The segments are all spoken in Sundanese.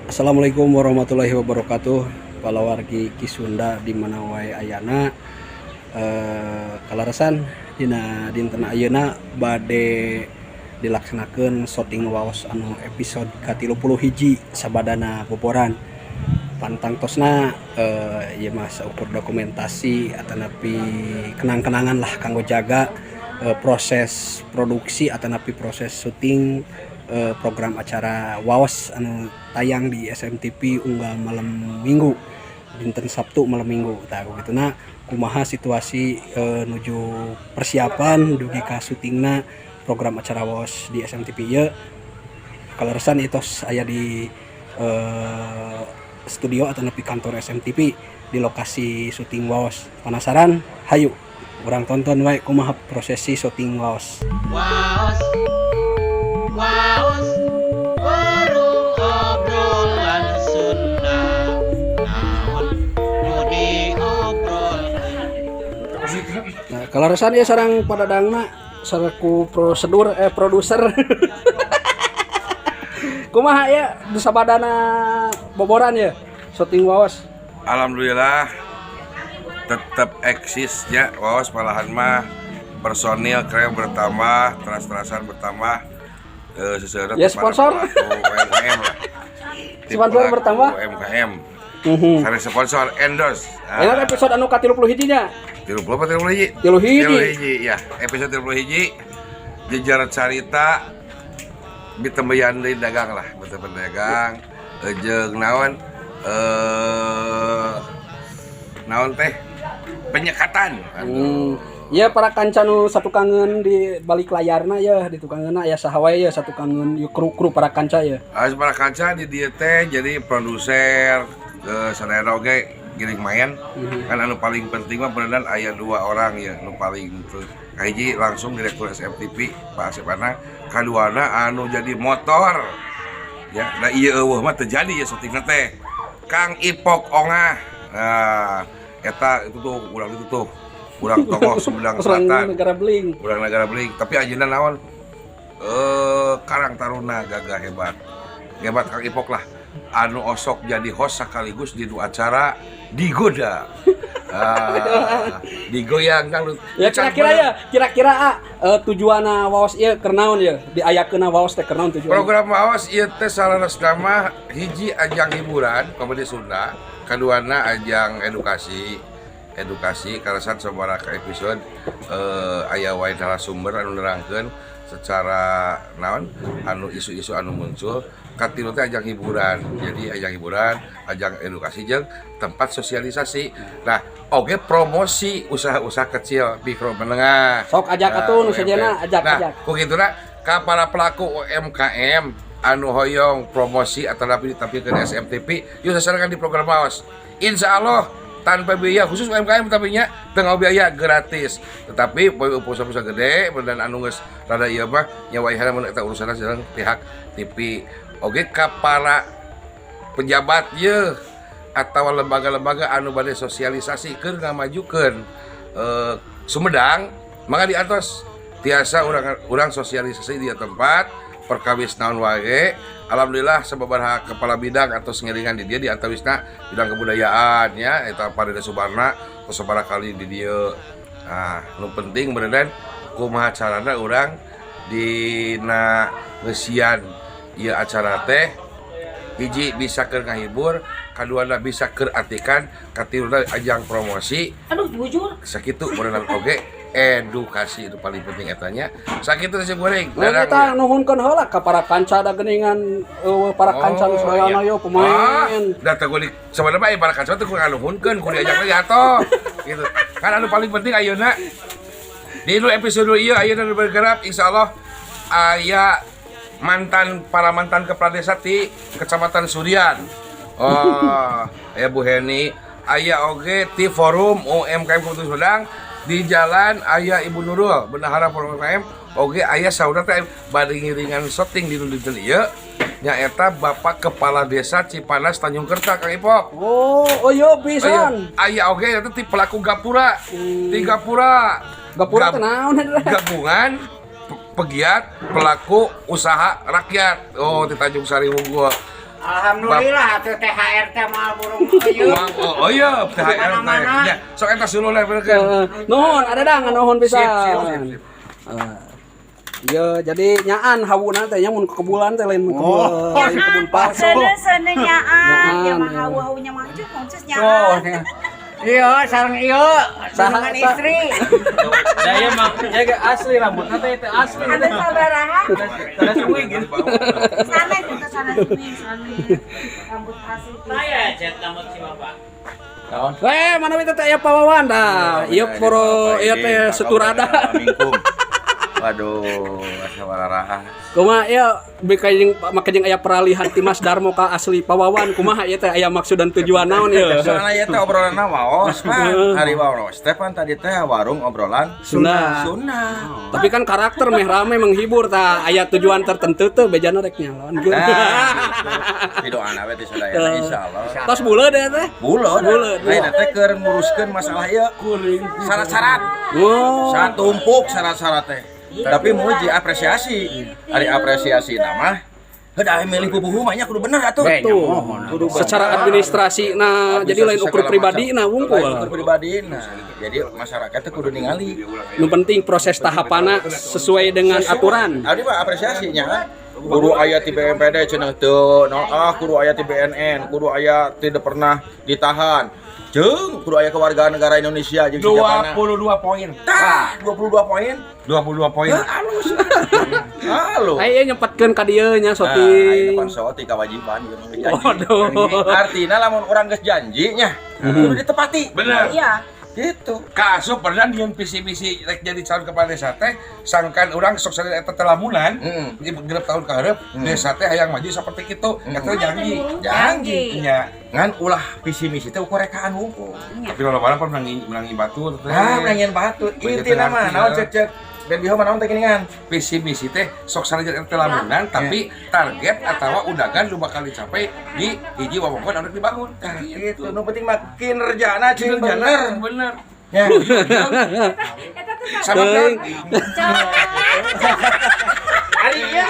Assalamualaikum warahmatullahi wabarakatuh. Palawargi Ki Sunda di mana wae ayana, kaleresan dina dinten ayeuna bade dilaksanakeun syuting Waos anu episode ka-31 sabadana boboran. Pantangtosna ieu mah saukur dokumentasi atanapi kenang-kenangan lah kanggo jaga proses produksi atanapi proses syuting program acara Waos anu tayang di SMTV unggal malam Minggu, dinten Sabtu malam Minggu. Tah, gitu. Nah, kumaha situasi nuju persiapan dugi ka syutingna program acara Waos di SMTV ieu? Kaleresan itu aya di studio atanapi kantor SMTV di lokasi syuting Waos. Penasaran? Hayu urang tonton wae kumaha prosesi syuting Waos. Waos, waos, warung obrolan Sunda. Naon nu diobrolkeun? Nah, kaleresan ya sareng padadangna selaku prosedur produser. Kumaha ya di sabadana boboran ya syuting Waos? Alhamdulillah tetap eksis ya Waos, malahan mah personil keren bertambah, teras-terasan bertambah, sesuai Ya, sponsor. UMKM lah. Ti Sponsor pelaku bertambah. UMKM. Sare sponsor endorse. Ini episode anu ka-31 nya. 30 apa 30 hiji? Tilu hiji. 30 hiji ya. Episode 30 hiji, jejer carita ditembeyan deui dagang lah, betul dagang jeung naon, naon teh, penyekatan. Ya, para kanca nu satukangeun di balik layarna ya, di tukangeunna aya saha wae ya satukangeun yeuh, kru-kru para kanca ya? Harus para kanca di dieu teh jadi produser sadayana oge giring main. Kan anu paling penting mah beneran aya dua orang ya anu paling tuh. Kahiji langsung direktur SMTV, Pak Asep Anang, kaduana anu jadi motor ya, da ieu euweuh mah terjadi ya syutingna teh, Kang Ipok Ongah. Nah, eta itu tuh urang, itu tuh urang tokoh Sumedang Orang Selatan. Negara Beling. Urang Negara Beling, tapi ayeuna naon, Karang Taruna gagah hebat hebat. Kang Ipok lah anu osok jadi host sekaligus di dua acara digoda, ah, digoyang dangdut. Ya, kira-kira ya, kira-kira ah, tujuanna Waos ieu keur naon ya? Diayakeunna Waos teh keur naon tujuanna? Program Waos ieu teh salarasna mah hiji ajang hiburan komedi Sunda, kaduana ajang edukasi. Edukasi kaleresan sababaraha episode aya wae narasumber anu nerangkeun secara naon anu isu-isu anu muncul. Katilu teh ajang hiburan. Jadi ajang hiburan, ajang edukasi jeung tempat sosialisasi. Nah, oge promosi usaha-usaha kecil, mikro, menengah. Sok ajak atuh nu UMKM. sejenna, ajak, Nah, ajak. ku kituna ka para pelaku UMKM anu hoyong promosi atau tapi ditampilkeun SMTV, yuk sasarangan di program Waos. Insya Allah tanpa biaya, khusus UMKM, tapi nya tengah biaya gratis. Tetapi usaha-usaha gede dan anu geus rada ieu mah nya wayahna mun eta urusanna sareng pihak TV. Oge ka para pejabat ye atau lembaga-lembaga anu bade sosialisasi keur ngamajukeun Sumedang, maka di atas tiasa urang urang sosialisasi di tempat perkawis naon wae. Alhamdulillah sababaraha kepala bidang atau ngiringan di dia, di antawisna bidang kebudayaan ya, eta Parida Subarna atau sabaraha kali di dieu. Nah, nu penting beneran kumaha carana urang dina ngeusian ieu acara teh, hiji bisa keur ngahibur, kaduana bisa keur atikan, katiluna ajang promosi. Aduh, jujur. Sakitu beneran, oge edukasi itu paling penting etanya. Sakitu nasi goreng. Nah, kita nuhunkeun heula ka para kanca, da geuningan para kanca nu sadayana yo pemain. Ah, da teh di sebenarnya mah para kanca teh kudu nganuhunkeun, kudu diajak lagi atuh. Gitu. Kan anu paling penting ayeuna di nu episode ieu ayeuna nu bergerak, insyaallah aya mantan, para mantan kepala desa di Kecamatan Surian. Oh, aya Bu Heni, aya oge ti forum UMKM Kabupaten Sumedang di jalan, aya Ibu Nurul, bendahara forum UMKM, oge aya saudara teh bade ngiringan syuting di nu dinten ieu, nyaeta Bapak Kepala Desa Cipanas Tanjung Kerta, Kang Ipok. Oh, oh yo pisan. Aya oge eta ti pelaku Gapura. Ti Gapura. Gapura teh naon eta? Gabungan pegiat pelaku usaha rakyat. Oh, di Tanjung Sari Wungkul. Alhamdulillah atuh THR teh moal burung euyeun. Oh, oh iya, THR teh. Mana-mana. Ya, sok eta suluh lah bener kan. Heeh. Nuhun, ada dah nuhun pisan. Sip, sip, sip, sip. Eh, ya, jadi nyaan hawuna teh nya mun kebulan teh lain kebun, lain kebun palsu. Seuneu-seuneu nyaan, ya mah Nyaan. Hawu-hawunya mah cus cus Tuh. nyaan. Iya, sareng ieu Saha dengan eta? istri. Daya mah ya asli rambutnya teh teh asli. Ada sabaraha? Ada suwi gitu. Sana itu sana sini sana. Rambut asli. Saya cet rambut si bapak. Eh, mana itu teh aya pawawan dah. Ieu poro ieu teh seturada. Waduh, asa wararaah. Kumaha ieu beka jeung make jeung aya peralihan ti Mas Darmo ka asli pawawan, kumaha ieu teh, aya maksud dan tujuan naon ieu? Soalnya ieu teh obrolanna waos, pan. Hari waos teh pan tadi teh warung obrolan Sunda. Sunda. Tapi kan karakter meh rame menghibur, tah aya tujuan tertentu tuh bejana rek nyalon gitu. Nah, gitu. Didoana we ti sadayana, insyaallah. Tos buleud ya teh? Buleud. Buleud. Lain teh keur nguruskeun masalah ieu. Syarat-syarat. Oh. Satumpuk syarat-syarat teh. Tapi muji apresiasi. Ari apresiasi nama heuh milih pupuhu mah nya kudu bener atuh. Betul. Kudu bener. Secara administrasi, nah, jadi lain ukur Segala pribadi macam. nah wungkul. Lain ukur pribadi nah. Jadi masyarakat teh kudu ningali. Nu penting proses tahapanna sesuai dengan aturan. Abdi mah apresiasinya. Kudu aya ti BMPD cenah teu, no, ah kudu aya ti BNN, kudu aya tidak pernah ditahan. Jeung kudu aya kewargaan negara Indonesia jeung sejatana. 22 poin. Tah, 22 poin. 22 poin. Heuh, halus. Halus. Aya nyempetkeun ka dieu nya Nah, syuting. ayeuna pan syuting kewajiban ieu mah janji. Waduh. Artina lamun urang geus janji nya, kudu ditepati. Bener. Iya. Gitu. Kaasup pernah nyieun visi misi rek jadi calon kepala desa teh, sangkan urang sok sadar eta teh lamunan, di 6 tahun ka hareup desa teh hayang maju seperti itu, eta janji. Janji. Nya. Ngan ulah visi misi teh ukur rekaan wungkul. Tapi loba pan menangi menangi batur teh. Nah, menangin batu. Banyak Intina mah pengerti, naon ya. cek cek. Ben biho mah naon teh geuningan. Visi misi teh sok sanajan eta lamunan, tapi target atau undangan nu bakal dicapai di hiji wewengkon anu dibangun. Nah, gitu. Nu penting mah kinerjana cing Kinerjana bener. Bener. Ya. Eta tuh Sama kan? Ari ieu.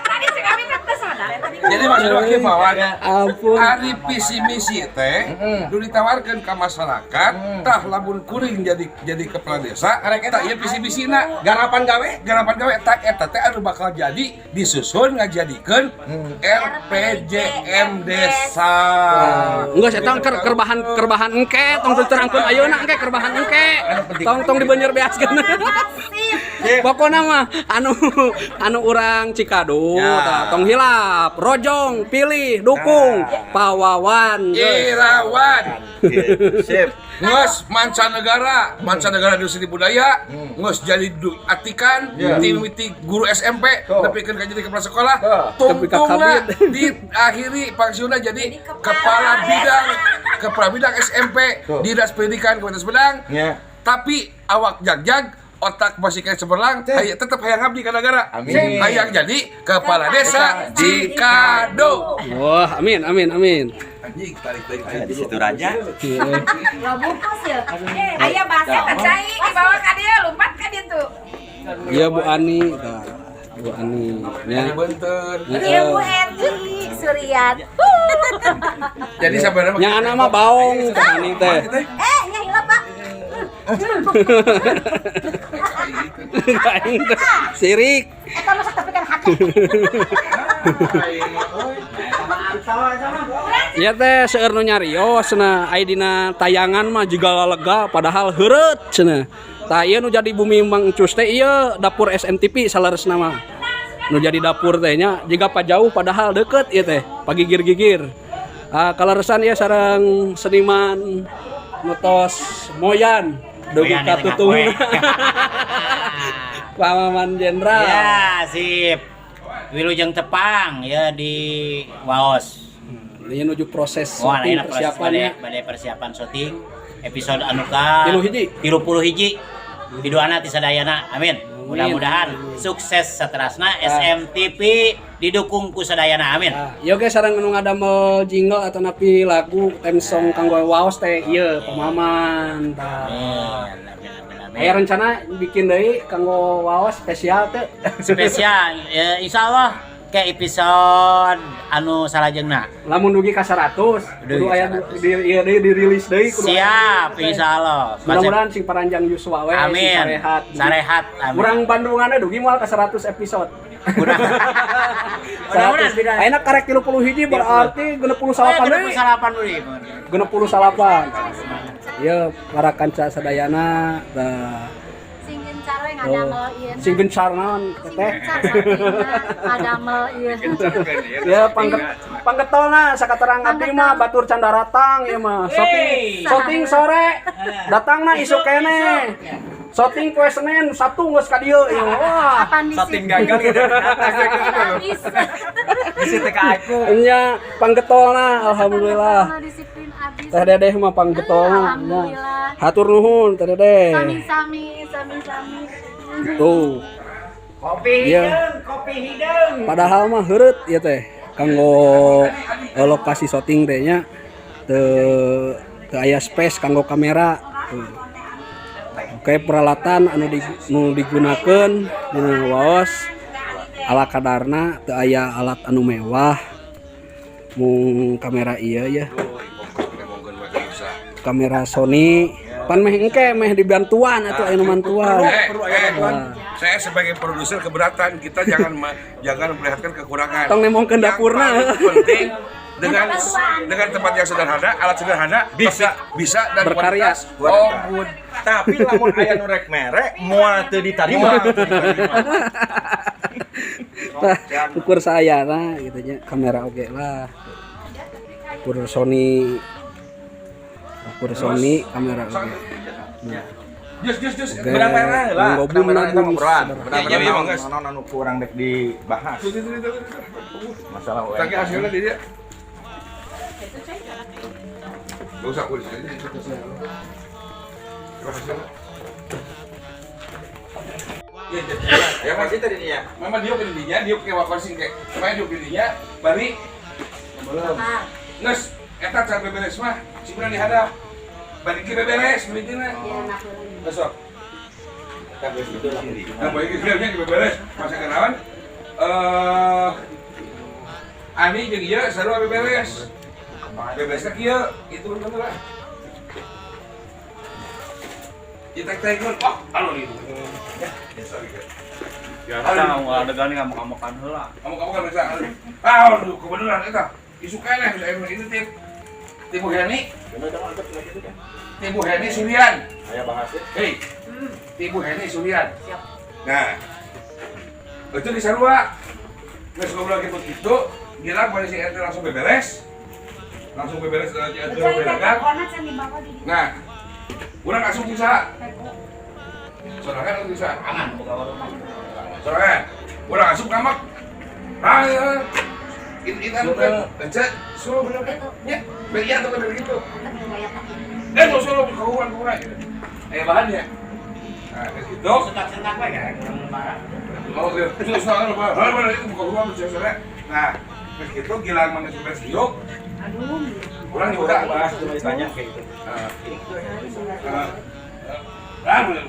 Tadi cek kami kan teh sana. Jadi maksud wakil bahwa Ampun. ari visi misi teh nu ditawarkan ke masyarakat, tah lamun kuring jadi kepala desa tah ieu visi misina, Garapan gawe. Garapan gawe tah eta teh anu bakal jadi disusun ngajadikeun RPJM desa. Enggak, saya keur keur bahan keur bahan engke, tong diterangkeun ayeuna, engke keur bahan engke. Tong tong dibeunyer beaskeun. Pokokna mah anu anu urang Cikadu Ya. tah, tong hilap, rojong, pilih, dukung Pawawan. Irawan. Sip. Nges mancanegara, mancanegara di seni budaya, nges jadi atikan, ti ti guru SMP, Tuh. nepikeun ka jadi kepala sekolah, Tuh. tungtungna Tapi ka diakhiri pensiunna jadi kepala bidang SMP Tuh. Dinas Pendidikan Kabupaten Sumedang. Ya. Tapi awak jagjag, otak masih kayak cemerlang, tetep hayang abdi ka negara. Amin. Hayang jadi kepala desa Cikadu. Wah, amin amin amin. Anjing, tarik tarik tarik. Di situ raja. Lo bungkus ya. Eh, aya bahasa teh cai dibawa ka dieu, lompat ka ditu. Iya Bu Ani, tah. Bu Ani. Ya. Dari Benten. Iya Bu Eti Suryat. Jadi sebenarnya Yang anak mah baong Bu Ani teh. Eh, nya hilap, Pak. Aing teh sirik. Eta mah tapi kan hati. Ya teh seueur nu nyarios cenah, aya dina tayangan mah jiga lega padahal heureut cenah. Tah, ieu nu jadi bumi Mang Encus teh ieu dapur SMTV saleresna mah. Nu jadi dapur teh nya jiga jauh padahal deket ieu teh, pagigir-gigir. Ah, kaleresan ieu sareng seniman nu tos moyan dugi Moyan ka di tengah tutung. poe. Pak Maman Jenderal. Ya, sip. Wilujeng tepang ya di Waos. Ini nuju proses Wah, syuting nah, proses persiapannya. bade, bade persiapan syuting episode anu ka 31. 31. Piduana ti sadayana. Amin. Mudah-mudahan sukses seterusna SMTV didukung ku sadayana. Amin. Nah, ieu ge sareng nu ngadamel jingle atau napi lagu theme song kanggo waos teh ieu pemaman tah. Amin. Amin. Amin. Amin. Aya rencana bikin deui kanggo waos spesial teh? Spesial ya, insya Allah. Ke episode anu salajengna. Lamun dugi ka 100, kudu Dugi aya 100. di ieu deui, dirilis deui kudu aya. Siap, insyaallah. Mudah-mudahan sing paranjang yuswa we, sing Amin. sarehat. Sarehat. Amin. Urang Bandunganna dugi moal ka 100 episode. Kurang. Mudah-mudahan 100. Ayeuna karek 31 berarti 68 deui. 68 deui. 68. Ya, para kanca sadayana tah. Sing gencar we ngadamel ieu. Sing gencar naon Sing teteh? gencar syutingna ngadamel ieu. Ya panggetolna sakaterang abdi mah batur can daratang ieu mah. Syuting syuting sore datangna isuk keneh. Syuting poe Senin, Sabtu geus ka dieu ieu. Wah. Kapan Syuting disiplin gagal gitu. Habis. Di TK aku. Nya panggetolna alhamdulillah. Disiplin abis. Teh Dedeh mah panggetolna. Alhamdulillah. Hatur nuhun Teh Dedeh. Sami-sami, sami-sami. Tuh. Kopi Iya. hideung, kopi hideung. Padahal mah heureut ieu teh kanggo lokasi syuting teh nya teu teu aya space kanggo kamera. Tuh. Oke, peralatan anu di, nu digunakeun dina waos ala kadarna, teu aya alat anu mewah, mung kamera ieu ya, kamera Sony pan meh engke meh dibantuan atuh aya nu mantuan. Eh, eh, saya sebagai produser keberatan, kita jangan jangan melihatkan kekurangan. Tong nemongkeun Yang dapurna. paling penting dengan tempat yang sederhana, alat sederhana bisa bisa dan Berkarya. kualitas. Oh, good. Tapi lamun aya nu rek mere moal teu ditarima. Tah, ukur saya nah gitu nya kamera oke lah. Ukur Sony, ukur Sony kamera oke. Jus jus jus. Oke. Benang merah lah. Monggo Benang merah eta bum ngobrol. nabung. Benang Ya, merah ya, naon guys. naon anu kurang dek dibahas. Masalah Lagi UMKM. hasilnya di dia. Gak usah aku di sini. Coba hasilnya. Ya, ya, ya, Ya pasti tadi dia. Mama diuk di dinya, diuk ke wakosin kayak, supaya diuk di dinya, bari belum. Nges, eta can beberes mah, si bener dihadap. Bari ki beberes, mimitina. Besok. Nah, bari ki nya ki beberes, masa kenawan. Eh, Ani jeung ieu sarua beberes. Beberesna kieu, itu bener lah. Ditek-tekeun, oh, anu itu. Ya, biasa gitu. Biasa adegan ngamuk-ngamukan heula. Kamu kamu kan bisa. Ah, aduh, kebenaran eta. Isu keneh bisa ini tip. Tibu Heni. Tibu Heni Surian. Aya bahas ya. Hei. Tibu Heni Surian. Siap. Nah. Itu di sarua. Geus ngobrol gitu gitu, Gilang pada si RT langsung beberes. Langsung beberes dari RT beberes. Nah, urang asup bisa. Sorangan asup bisa. Aman buka warung. Sorangan. Urang asup ngamak. Ah, ya. Itu anu kan, baca suruh bener kan? Ya, iya atau bener gitu. Eh, mau suruh kawan kurang gitu. Eh, bahannya. Nah, kayak gitu. Sentak-sentak we kan kurang parah. Oh, iya. Itu soalnya apa? Hal mana itu buka rumah bisa sana. Nah, kayak gitu Gilang mana sampai siuk. Kurang juga bahas Ditanya kayak gitu. Ah. Ah, bener.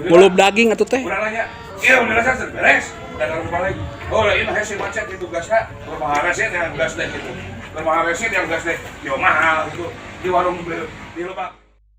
Mulub daging atuh teh. Kurang nanya, iya udah rasa beres, dan harus balik. Oh, lah ini hasil macet itu gasnya, bermahal resit yang gas deh gitu. Bermahal resit yang gas deh, ya mahal gitu. Di warung di lebak.